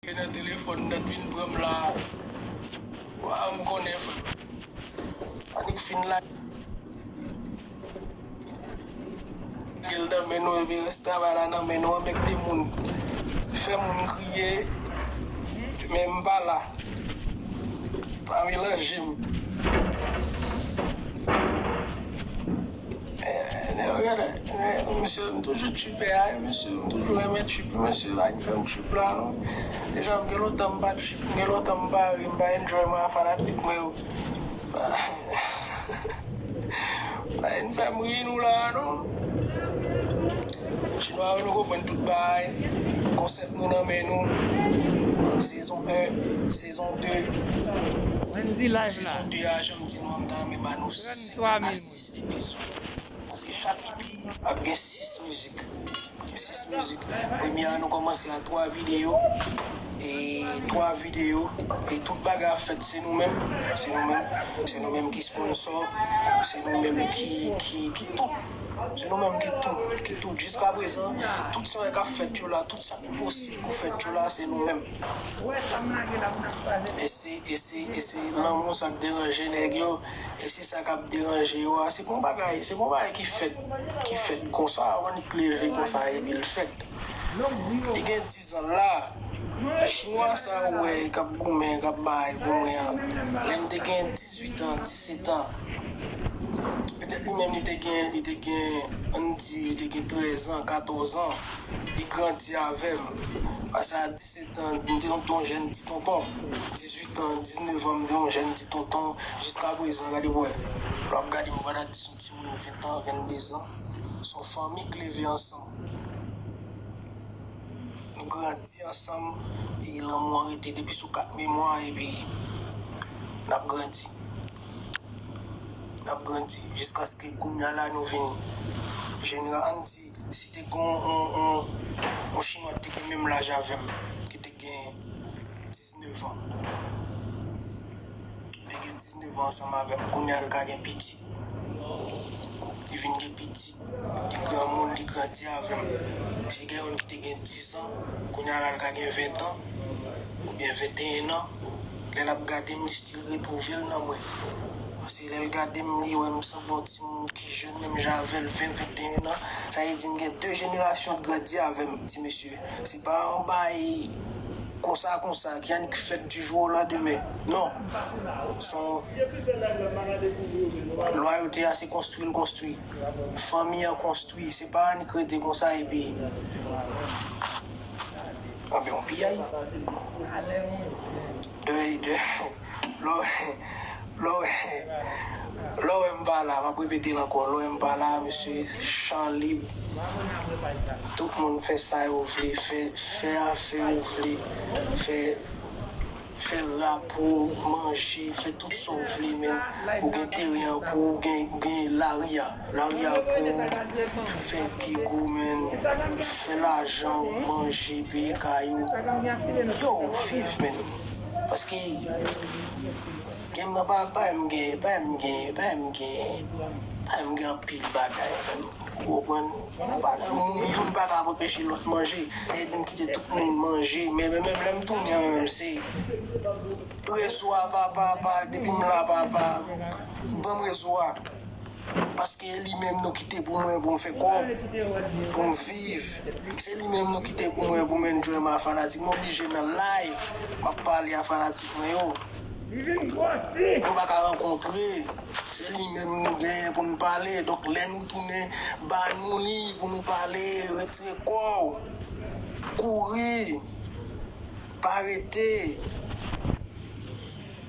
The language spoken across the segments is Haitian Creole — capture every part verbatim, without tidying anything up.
Nan telefòn nan vin pran m la. Wa, m konnen frè. Annik fin la. Gel nan men nou, epi rès travay la nan men nou, anmède moun. Fè moun kriye, men m pa la. Pa melanje m. Eh, nèg yo gade, eh, mesye, m toujou tripè a, mesye, m toujou renmen trip, mesye, pa vin fè m trip la, non. Deja, m gen lontan m pa trip, m gen lontan m pa ri, m pa enjoy mwen a fanatik mwen yo. Pa, pa vin fè m ri nou la, non. Chinwa yo, nou konprann tout bagay. Konsèp nou nan men nou. Sezon en, sezon de. Ann di live la. Sezon de a, jan m di nou an, m ta renmen ba nou senk a sis epizòd. Paske chak E P ap gen sis mizik. Sis mizik. Premye a, nou kòmanse a twa videyo. E twa videyo. E tout bagay ap fèt, se nou menm. Se nou menm. Se nou menm ki sponsò. Se nou menm ki, ki, ki tout. Se nou menm ki tout, ki tout. Jiska prezan, tout sa k ap fèt yo la, tout sa k posib pou fèt yo la, se nou menm. E se, e se, e se lanmou sa k deranje nèg yo, e se sa k ap deranje yo a. Se pa yon bagay, se pa yon bagay ki fèt, ki fèt konsa, w annik leve konsa, epi l fèt. Li gen diz an la. Chinwa sa ou wè k ap goumen, k ap bay goumen an. Lè m te gen dizuit an, disèt an. Petèt li menm li te gen, li te gen, ann di, li te gen trèz an, katòz an. Li grandi avè m. Pase a disèt an, m te yon, yon jèn ti tonton. Dizuit an, diznèf an, m te yon jèn ti tonton. Jiska prezan, gade pou wè. Lè w ap gade m, w pa ta di s on timoun ven an, venndezan. S on fanmi k leve ansanm. Nou grandi ansanm, e lanmou an rete depi sou kat memwa, epi n ap grandi. N ap grandi, jiskaske kounye a la nou vin jenera-, ann di, si te gen yon, yon, yon, yon chinwa ki te gen menm laj avè m, ki te gen diznèf an. Li te gen diznèf an ansanm avè m. Kounye a l ka gen pitit. Li vin gen pitit. Li granmoun, li grandi avè m. Si gen youn ki te gen diz an, kounye a la l ka gen ven an, oubyen venteyen an. Lè l ap gade m, li still retwouve l nan mwen. Paske lè l gade m, li wè m sanble yon timoun ki jèn menm jan avè l, ven, venteyen an. Sa vle di m gen de jenerasyon k grandi avè m, ti mesye. Se pa yon bagay konsa, konsa, ki annik fèt du jour au lendemain. Non. S on lwayote a, se konstwi l konstwi. Fanmi an konstwi. Se pa annik rete konsa epi. Anben, yon piyay. De, de, lè w, lè w, lè w wè m pa la, m ap repete l ankò, lè w wè m pa la, mesye, chan lib. Tout moun fè sa yo vle, fè, fè afè yo vle, fè, fè rap ou, manje, fè tout sa w vle, men ou gen teren an pou ou, ou gen, ou gen lari a. Lari a pou ou, fè gig ou, men fè lajan ou, manje, peye kay ou. Yo, viv, men. Paske, gen nan pa, pa m gen, pa m gen, pa m gen, pa m gen anpil bagay, men. Ou konprann? Pa, moun, youn pa ka anpeche lòt manje. Sa vle di m kite tout moun manje. Men, men, men, lè m tounen an, men, men, se rezo a, pa, pa, pa, depi m la, pa, pa, ban m rezo a. Paske e li menm nou kite pou mwen, pou m fè kòb, pou m viv. Se li menm nou kite pou mwen, pou m enjoy ma fanatik. M oblije nan live, m ap pale a fanatik mwen yo. Nou pa ka rankontre. Se li menm nou genyen pou n pale. Donk, lè nou tounen, ba nou li pou nou pale. Retire kò w. Kouri. Pa rete.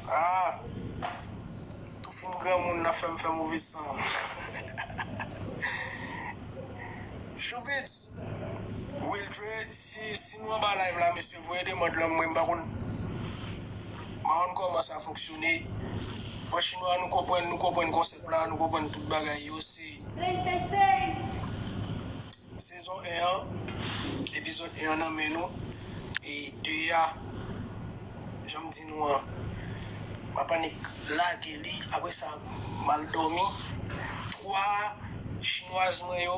Ah. Tou fin granmoun nan fè m fè move san. Choubits. Wildre, si, si nou anba live la, mesye, voye demande lan, mwen, m pa konn. M pa konn kòman sa fonksyone. Bon, chinwa, nou konprann, nou konprann konsèp la, nou konprann tout bagay yo, se sezon en an, epizòd en an nan men nou. E de a, jan m di nou an, m ap annik lage li, apre sa, m al dòmi. Twa chinwaz mwen yo,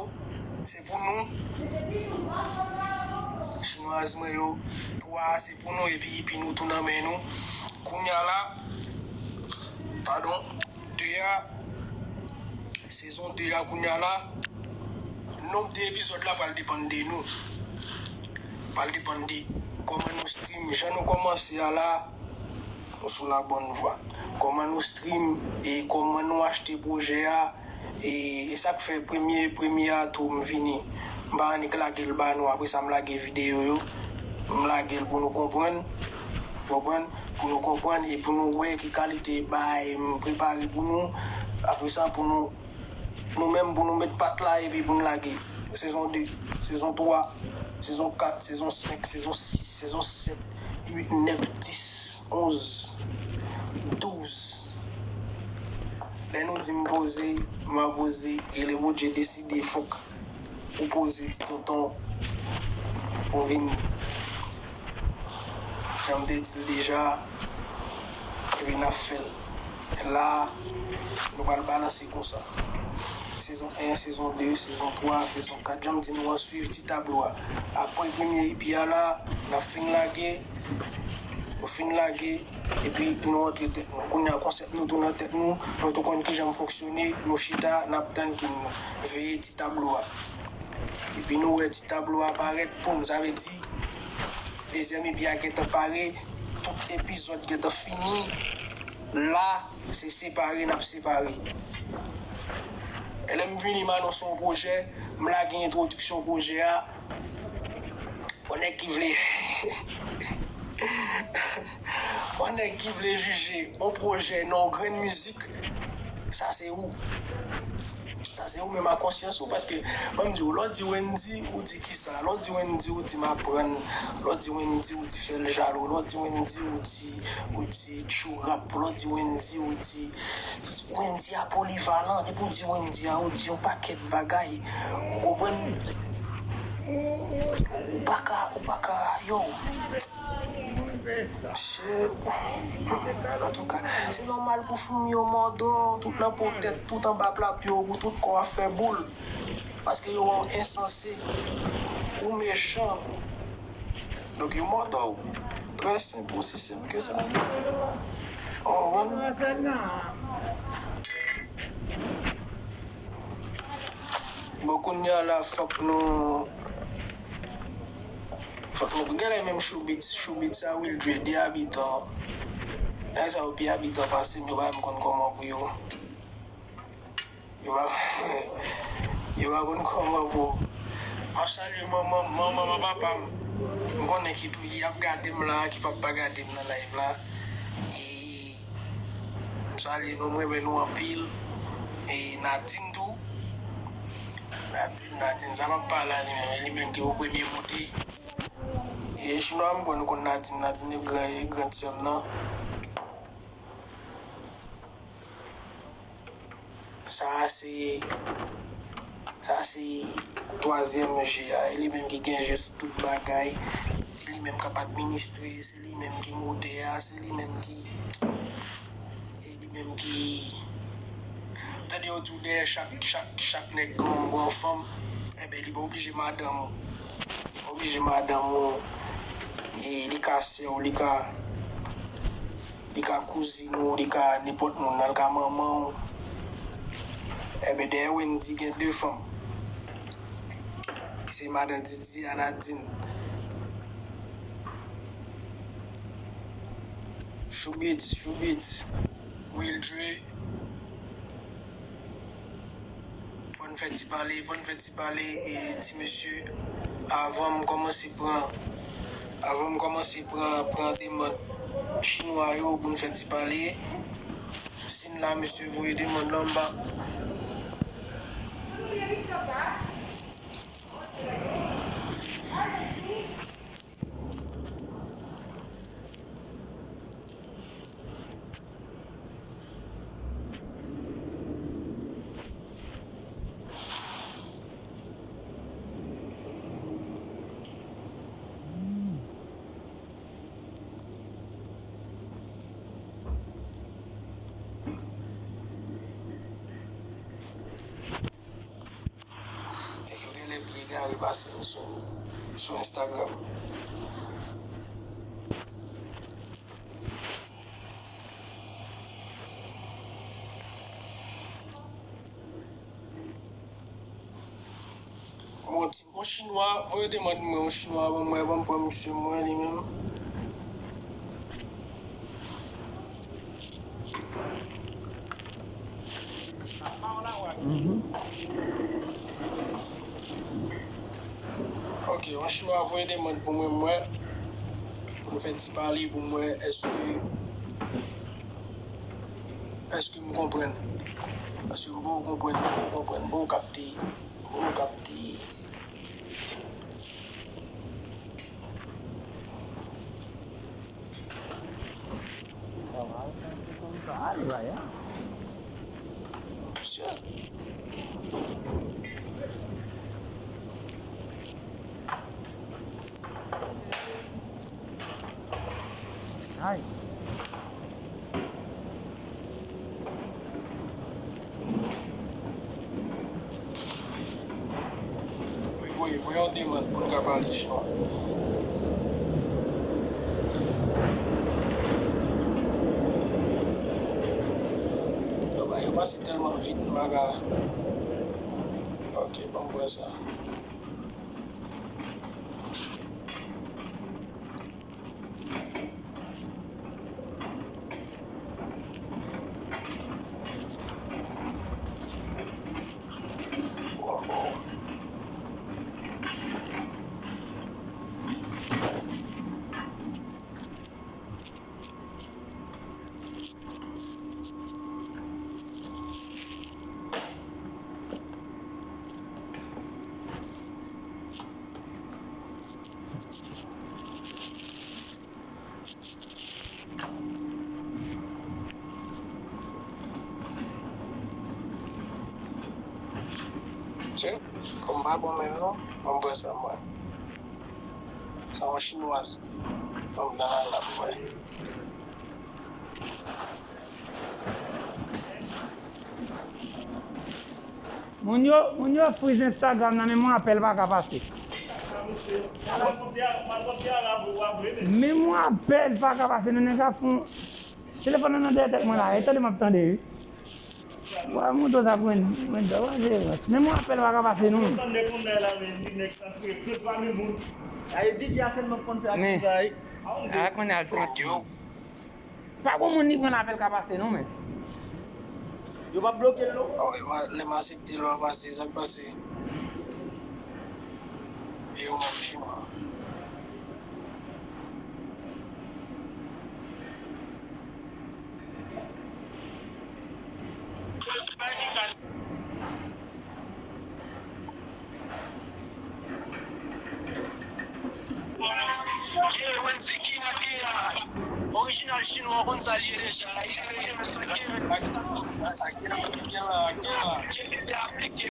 se pou nou. chinwaz mwen yo. Twa a se pou nou, epi ipi nou tou nan men nou. Kounye a la, padon, de a, sezon de a kounye a la, nonb de epizòd la pral depann de nou. Pral depann de kòman nou stream, jan nou kòmanse a la, nou sou la bòn vwa. Kòman nou stream e kòman nou achte pwojè a, e, e sa k fè premye, premye a tou m vini. M pa annik lage l ba nou, apre sa m lage videyo yo. M lage l pou nou konprann, konprann, pou nou konprann e pou nou wè ki kalite bagay m prepare pou nou. Apre sa, pou nou, nou menm, pou nou met pat la epi pou nou lage. Sezon de, sezon twa, sezon kat, sezon senk, sezon sis, sezon sèt, uit, nèf, dis, onz, douz. Lè nou di m poze, m a poze, e lè Bondye deside, fòk ou poze, ti tonton, ou vini. Jan m te di l deja, epi n ap fè l. La, nou pral balanse konsa. Sezon en, sezon de, sezon twa, sezon kat. Jan m di nou an, swiv ti tablo a. Apre premye ipi a la, n ap fin lage. Nou fin lage, epi nou antre tèt nou. Kounye a konsèp nou tou nan tèt nou, nou tou konn kijan m fonksyone, nou chita, n ap tann ki nou veye ti tablo a. Epi nou wè ti tablo a parèt, poum, sa vle di, dezyèm ipi a gentan pare, tout epizòd gentan fini. La, se separe n ap separe. E lè m vini, m anonse yon pwojè, m lage entwodiksyon pwojè a. Yon nèg ki vle, yon nèg ki vle jije yon pwojè nan yon grenn mizik, sa se ou. Sa se ou menm ak konsyans ou, paske, ban m di w, lè w di Wendy, ou di kisa? Lè w di Wendy, ou di m aprann. Lè w di Wendy, ou di fè l jalou. Lè w di Wendy, ou di, ou di tchourap. Lè w di Wendy, ou di Wendy a polivalan. Depi w di Wendy a, ou di yon pakèt bagay. Ou konprann? Ou pa ka, ou pa ka, yo. Shit. Antouka, se nòmal pou foumi yo mòde w, tout nan po tèt, tout anba pla pye w, pou tout kò a fè boul. Paske yo wè w ensanse, ou mechan. Donk yo mòde w. Trè senp, osi senp ke sa. Ou konprann? Bon, kounye a la, fòk nou, fòk nou, genlè menm Choubits, Choubits a Wildre, de abitan. Nèg sa yo pi abitan pase m, yo pa menm konn kòman pou yo. Yo pa, yo pa konn kòman pou. M ap salye manman, manman m ak papa m. M konnen ki tou, y ap gade m la, ki p ap pa gade m nan live la. E, m salye nou, m renmen nou anpil. E Nadine tou. Nadine, Nadine, sa m ap pale a li menm, e li menm ki pou premye moute. E chinwa, m kwè nou konn Nadine, Nadine e gran, e gran sè m nan. Sa a se, sa a se twazyèm je a. E li menm ki gen je sou tout bagay. E li menm k ap administre. Se li menm ki motè a. Se li menm ki, e li menm ki, tande yo di w dèyè chak, chak, chak nèg gen yon, gen yon fanm. Enben, li pa oblije madanm ou. Pa oblije madanm ou. E li ka sè w, li ka Li ka kouzin ou, li ka nenpòt moun nan, li ka manman w. Enben, dèyè Wendy gen de fanm. Ki se madan Didi a Nadine. Choubits, Choubits, Wildre. Fò n fè ti pale, fò n fè ti pale, e, ti mesye, avan m kòmanse pran, avan m kòmanse pran, pran demann chinwa yo pou n fè ti pale. Si n la, mesye, voye demann lan, m pa. Nèg yo genlè pi egare pase m sou. Sou Instagram. Bon, ti, yon chinwa, voye demann mwen yon chinwa ban mwen, ban m pran misye mwen li menm. Mhm. Ok, yon chinwa voye demann pou mwen, mwen, pou m fè ti pale pou mwen, èske, èske m konprann? Paske m poko konprann, m poko konprann, m poko kapte, m poko kapte. Ay. Wi, voye, voye yon demann pou nou ka pale chinwa. Yo pa, yo pase tèlman vit, m pa ka. Ok, ban m pran sa. Tchè, kòm pa bon menm non, ban m pran sa mwen. Sa yon chinwaz. Ban m nan la pou mwen. Moun yo, moun yo friz Instagram nan, menm yon apèl pa ka pase. Menm yon apèl pa ka pase, nou nèg ap fon. Telefòn nan nan dèyè tèt mwen la, e tande m ap tande, wi. Wa, mouton sa pran, pran dò, wa, se, menm yon apèl pa ka pase, non. Tande konnè la, men, li nèg sa fre, fre pa menm moun. Ay, D J a sèlman konn fè ak moun sa, wi. A, konnen al trant moun. Pa gon moun li pran lapèl ka pase non, men. Yo p ap bloke l non. Ah wi, lè m aksepte lwa pase, sa k pase? E yo menm chinwa. Ye, Wendy ki nan ke a. Orijinal chinwa, w konn sa l ye deja. Ye, ye, ye, ye.